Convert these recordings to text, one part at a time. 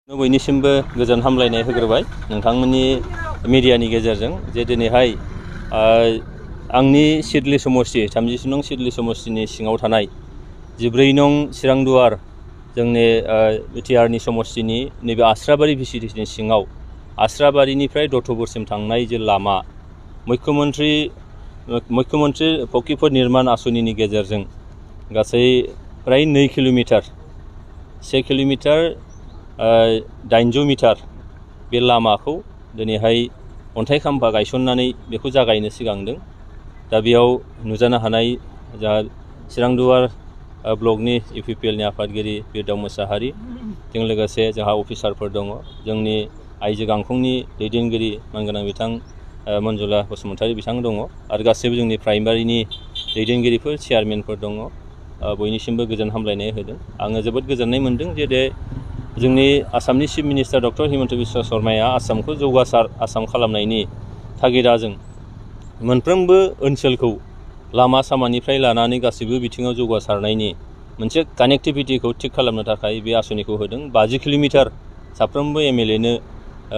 बयनिसिमबो गोजोन हामलायनाय होग्रोबाय नोंथांमोननि मिडियानि गेजेरजों जे दिनैहाय आंनि सिडली समष्टि 30 नं सिडली समष्टिनि सिङाव थानाय 14 नं चिरांदुवार जोंनि बिटिआरनि समष्टिनि नैबे आस्राबारि भिसिडिसिनि सिङाव आस्राबारिनिफ्राय दत्तपुरसिम थांनाय जे लामा मुख्यमन्त्री फकिफोर निर्माण आसनिनि गेजेरजों गासै प्राय 2 किल'मिटार 1 किल'मिटार 800 मिटार बे लामाखौ दिनैहाय अन्थाइ खाम्फा गायसननानै बेखौ जागायनो सिगांदों। दा बेयाव नुजानो हानाय जा चिरांदुवार ब्लकनि इउपिपिएलनि आफादगिरि बिरदाव मोसाहारि जों लोगोसे जोंहा अफिसारफोर दङ, जोंनि आइजो गांखंनि दैदेनगिरि मानगोनां बिथां मनजुला बसुमतारी बिथां दङ आरो गासैबो जोंनि प्राइमारिनि दैदेनगिरिफोर चेयारमेनफोर दङ। बयनिसिमबो गोजोन हामलायनाय होदों। आङो जोबोद गोजोननाय मोन्दों जे जोंनि आसामनि chief minister doctor Himanta Biswa शर्माया आसामखौ जौगासार आसाम खालामनायनि थागिदाजों मोनफ्रोमबो ओनसोलखौ लामा सामानिफ्राय लानानै गासैबो बिथिङाव जौगासारनायनि मोनसे कानेक्टिभिटिखौ थिक खालामनो थाखाय बे आसनिखौ होदों। 50 किल'मिटार साफ्रोमबो एमएलएनो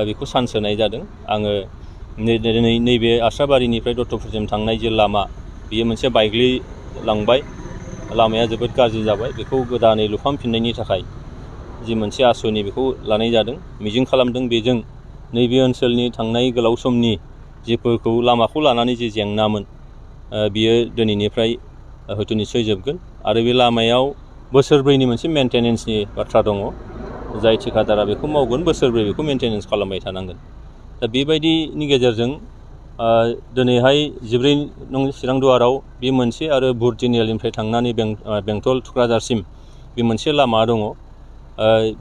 बेखौ चान्स होनाय जादों। आङो नैबे आस्राबारिनिफ्राय दत्तपुरसिम थांनाय जे लामा बेयो मोनसे बायग्लिलांबाय, लामाया जोबोद गाज्रि जाबाय। बेखौ गोदानै लुफामफिननायनि थाखाय जि मोनसे आसनि बेखौ लानाय जादों। मिजिं खालामदों बेजों नैबे ओनसोलनि थांनाय गोलाव समनि जिफोरखौ लामाखौ लानानै जि जेंनामोन बियो दिनैनिफ्राय हयथ' निस्सय जोबगोन। आरो बे लामायाव बोसोरब्रैनि मोनसे मेन्टेनेन्सनि बाथ्रा दङ। जाय थिकादारा बेखौ मावगोन बोसोरब्रै बेखौ मेन्टेनेन्स खालामबाय थानांगोन। दा बेबायदिनि गेजेरजों दिनैहाय 14 नं चिरांदुवाराव बे मोनसे आरो बुर तिनिआलिनिफ्राय थांनानै बेंटल थुक्राझारसिम बे मोनसे लामा दङ,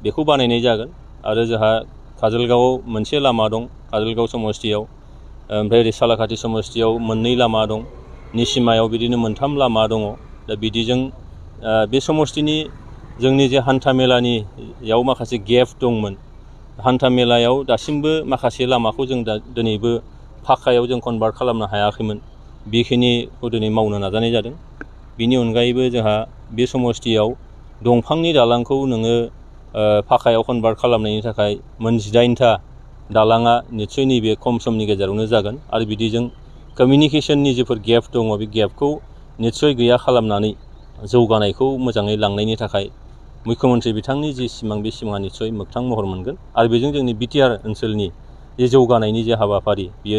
बेखौ बानायनाय जागोन। आरो जोंहा काजलगावआव मोनसे लामा दं, काजलगाव समष्टियाव। ओमफ्राय ओरै सालाकाथि समष्टियाव 2 लामा दं, निसिमायाव बिदिनो 3 लामा दङ। दा बिदिजों बे समष्टिनि जोंनि जे हान्था मेलानियाव माखासे गेप दंमोन, हान्था मेलायाव दासिमबो माखासे लामाखौ जों दिनैबो फाखायाव जों कनभार्ट खालामनो हायाखैमोन। बेखिनिखौ दिनै मावनो नाजानाय जादों। बिनि अनगायैबो जोंहा बे समष्टियाव दंफांनि दालांखौ नोङो फाखायाव कनभार्ट खालामनायनि थाखाय 18था दालाङा निस्सय नैबे खम समनि गेजेरावनो जागोन। आरो बिदिजों कमिउनिकेसननि जिफोर गेप दङ बे गेपखौ निस्सय गैया खालामनानै जौगानायखौ मोजाङै लांनायनि थाखाय मुख्यमन्त्री बिथांनि जि सिमां बे सिमाङा निस्सय मोगथां महर मोनगोन। आरो बेजों जोंनि बिटिआर ओनसोलनि जे जौगानायनि जे हाबाफारि बियो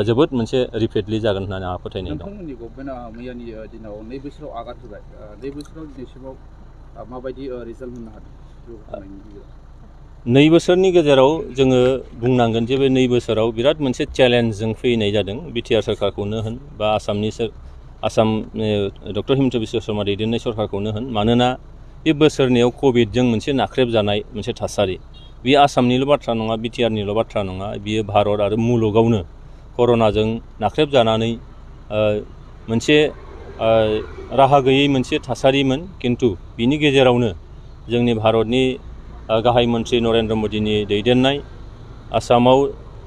जोबोद मोनसे रिपिडलि जागोन होननानै आंहा फोथायनाय दं। नोंथांमोननि गभर्नमेन्टआ मैयानि दिनाव 2 बोसोराव आगान होबाय। 2 बोसोराव दिनैसिमाव माबायदि रिजाल्ट मोननो हादों? 2 बोसोरनि गेजेराव जोङो बुंनांगोन जे बे 2 बोसोराव बिराद मोनसे चेलेन्जजों फैनाय जादों। बिटिआर सरकारखौनो होन बा आसाम डक्टर हिमन्त बिश्व शर्मा दैदेननाय सरकारखौनो होन। मानोना बे बोसोरनैयाव कभिडजों मोनसे नाख्रेबजानाय मोनसे थासारि। बे आसामनिल' बाथ्रा नङा, बिटिआरनिल' बाथ्रा नङा, बियो भारत आरो मुलुगावनो कर'नाजों नाख्रेबजानानै मोनसे राहा गैयै मोनसे थासारिमोन। खिन्थु बिनि गेजेरावनो जोंनि भारतनि गाहाय मन्त्रि नरेन्द्र मदिनि दैदेननाय, आसामाव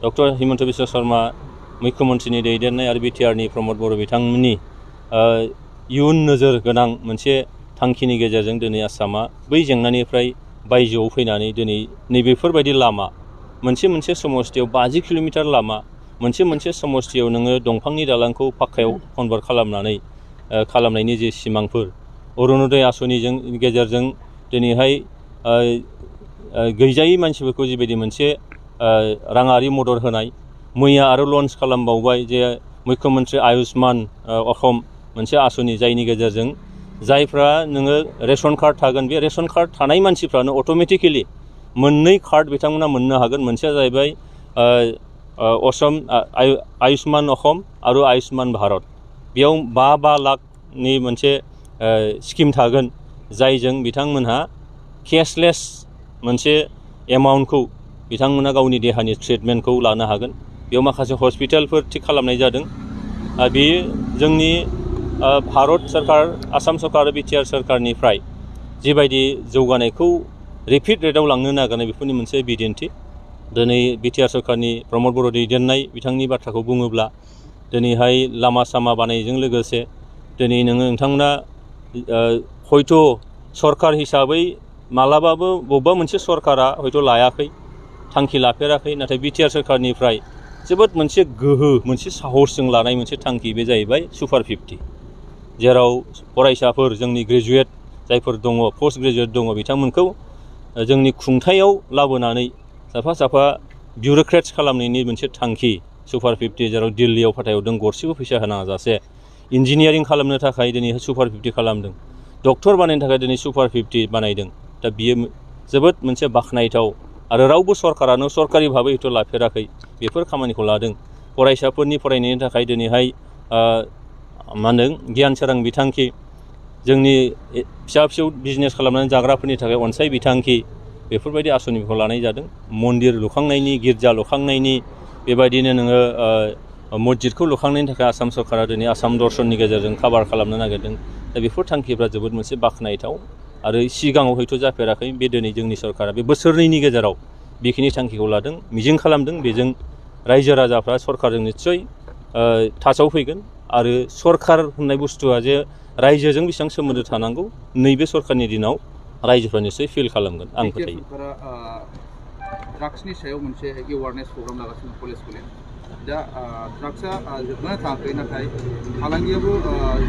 डक्टर हिमन्त बिश्व शर्मा मुख्यमन्त्रिनि दैदेननाय आरो बिटिआरनि प्रमद बर' बिथांमोननि इयुन नोजोर गोनां मोनसे थांखिनि गेजेरजों दिनै आसामा बै जेंनानिफ्राय बायजोआव फैनानै दिनै नैबेफोरबायदि लामा मोनसे समष्टियाव 50 किल'मिटार लामा, मोनसे समष्टियाव नोङो दंफांनि दालांखौ फाक्कायाव कनभार्ट खालामनायनि जे सिमांफोर, अरुण'दय आसनिजों गेजेरजों दिनैहाय गैजायै मानसिफोरखौ जिबायदि मोनसे राङारि मदद होनाय, मैया आरो लन्च खालामबावबाय जे मुख्यमन्त्री आयुष्मान असम मोनसे आसनि, जायनि गेजेरजों जायफ्रा नोङो रेशन कार्ड थागोन बे रेशन कार्ड थानाय मानसिफ्रानो अट'मेटिकेलि 2 कार्ड बिथांमोना मोननो हागोन। मोनसेया जाहैबाय आयुष्मान असम आरो आयुष्मान भारत। बेयाव 5 लाखनि मोनसे स्किम थागोन, जायजों बिथांमोनहा केसलेस मोनसे एमाउन्टखौ बिथांमोना गावनि देहानि ट्रिटमेन्टखौ लानो हागोन। बेयाव माखासे हस्पिटालफोर थिक खालामनाय जादों। बेयो जोंनि भारत सरकार, आसाम सरकार आरो बिटिआर सरकारनिफ्राय जिबायदि जौगानायखौ रिपिड रेटआव लांनो नागिरनाय बेफोरनि मोनसे बिदिन्थि। दिनै बिटिआर सरकारनि प्रमद बर' दैदेननाय बिथांनि बाथ्राखौ बुङोब्ला दिनैहाय लामा सामा बानायनायजों लोगोसे दिनै नोंथांमोना हयथ' सरकार हिसाबै मालाबाबो बबेबा मोनसे सरकारा हयथ' लायाखै थांखि लाफेराखै नाथाय बिटिआर सोरखारनिफ्राय जोबोद मोनसे गोहो मोनसे साहसजों लानाय मोनसे थांखि बे जाहैबाय सुपार 50 जेराव फरायसाफोर जोंनि ग्रेजुवेट जायफोर दङ पोस्ट ग्रेजुवेट दङ बिथांमोनखौ जोंनि खुंथायाव लाबोनानै साफा साफा बिउरोक्रेट्स खालामनायनि मोनसे थांखि सुपार 50 जेराव दिल्लीयाव फाथायहरदों गरसेबो फैसा होनाङा जासे इन्जिनियारिं खालामनो थाखाय दिनै सुपार 50 खालामदों डक्टर बानायनो थाखाय दिनै सुपार 50 बानायदों दा बियो जोबोद मोनसे बाख्नायथाव आरो रावबो सरकारानो सरकारि भाबै हयथ' लाफेराखै बेफोर खामानिखौ लादों फरायसाफोरनि फरायनायनि थाखाय दिनैहाय मा होनदों गियान सोरां बिथांखि जोंनि फिसा फिसौ बिजनेस खालामनानै जाग्राफोरनि थाखाय अनसाय बिथांखि बेफोरबायदि आसनिखौ लानाय जादों मन्दिर लुखांनायनि गिर्जा लुखांनायनि बेबायदिनो नोङो मस्जिदखौ लुखांनायनि थाखाय आसाम सरकारा दिनै आसाम दर्शननि गेजेरजों काभार खालामनो नागिरदों दा बेफोर थांखिफ्रा जोबोद मोनसे बाख्नायथाव आरो सिगाङाव हयथ' जाफेराखै बे दिनै जोंनि सरकारा बे बोसोरनैनि गेजेराव बेखिनि थांखिखौ लादों मिजिं खालामदों बेजों रायजो राजाफ्रा सरकारजों निस्सय टाचाव फैगोन आरो सरकार होननाय बुस्थुआ जे रायजोजों बेसेबां सोमोन्दो थानांगौ नैबे सरकारनि दिनाव रायजोफ्रा निस्सय फिल खालामगोन आं फोथायो ड्राग्सनि सायाव मोनसे एवारनेस प्रग्राम लागासिनो कलेज दा ड्राग्सआ जोबनानै थाङाखै नाथाय फालांगियाबो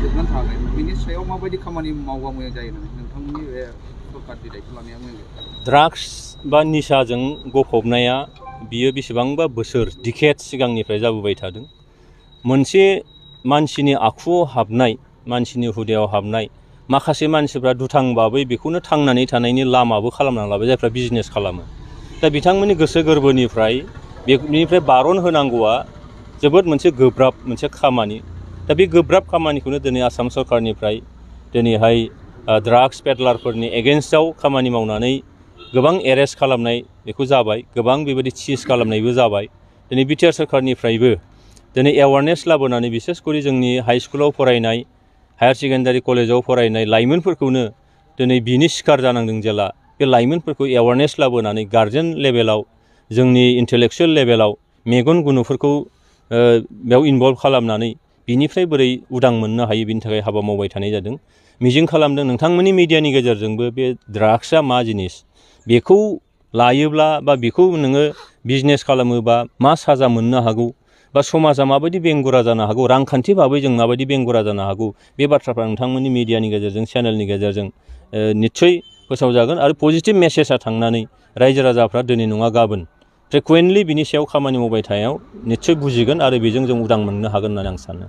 जोबनानै थाङाखै बिनि सायाव माबायदि खामानि मावबा मोजां जायो नोंथांमोननि बे सरकारनि दायथ' लानाया मोजां ड्राग्स बा निसाजों गफबनाया बियो बेसेबांबा बोसोर डिकेड सिगांनिफ्राय जाबोबाय थादों मोनसे मानसिनि आखुआव हाबनाय मानसिनि हुदायाव हाबनाय माखासे मानसिफ्रा दुथांबाबै बेखौनो थांनानै थानायनि लामाबो खालामनानै लाबाय जायफ्रा बिजनेस खालामो दा बिथांमोननि गोसो गोरबोनिफ्राय बेनिफ्राय बारन होनांगौआ जोबोद मोनसे गोब्राब मोनसे खामानि दा बे गोब्राब खामानिखौनो दिनै आसाम सरकारनिफ्राय दिनैहाय ड्राग्स पेडलारफोरनि एगेन्स्टआव खामानि मावनानै गोबां एरेस्ट खालामनाय बेखौ जाबाय गोबां बेबायदि सिज खालामनायबो जाबाय दिनै बिटिआर सरकारनिफ्रायबो दिनै एवारनेस लाबोनानै बिसेसकरि जोंनि हाइ स्कुलाव फरायनाय हायार सेकेन्डारि कलेजाव फरायनाय लाइमोनफोरखौनो दिनै बिनि शिकार जानांदों जेला बे लाइमोनफोरखौ एवारनेस लाबोनानै गार्जेन लेभेलाव जोंनि इन्टेलेक्सुयेल लेभेलाव मेगन गुनुफोरखौ बेयाव इनभल्भ खालामनानै बिनिफ्राय बोरै उदां मोननो हायो बिनि थाखाय हाबा मावबाय थानाय जादों मिजिं खालामदों नोंथांमोननि मिडियानि गेजेरजोंबो बे ड्राग्सआ मा जिनिस बेखौ लायोब्ला बा बेखौ नोङो बिजनेस खालामोबा मा साजा मोननो हागौ बा समाजा माबायदि बेंगुरा जानो हागौ रांखान्थि भाबै जों माबायदि बेंगुरा जानो हागौ बे बाथ्राफ्रा नोंथांमोननि मिडियानि गेजेरजों चेनेलनि गेजेरजों निस्सय फोसावजागोन आरो पजिटिभ मेसेजआ थांनानै रायजो राजाफ्रा दिनै नङा गाबोन फ्रिकुवेन्टलि बिनि सायाव खामानि मावबाय थानायाव निस्सय बुजिगोन आरो बेजों जों उदां मोननो हागोन होननानै आं सानो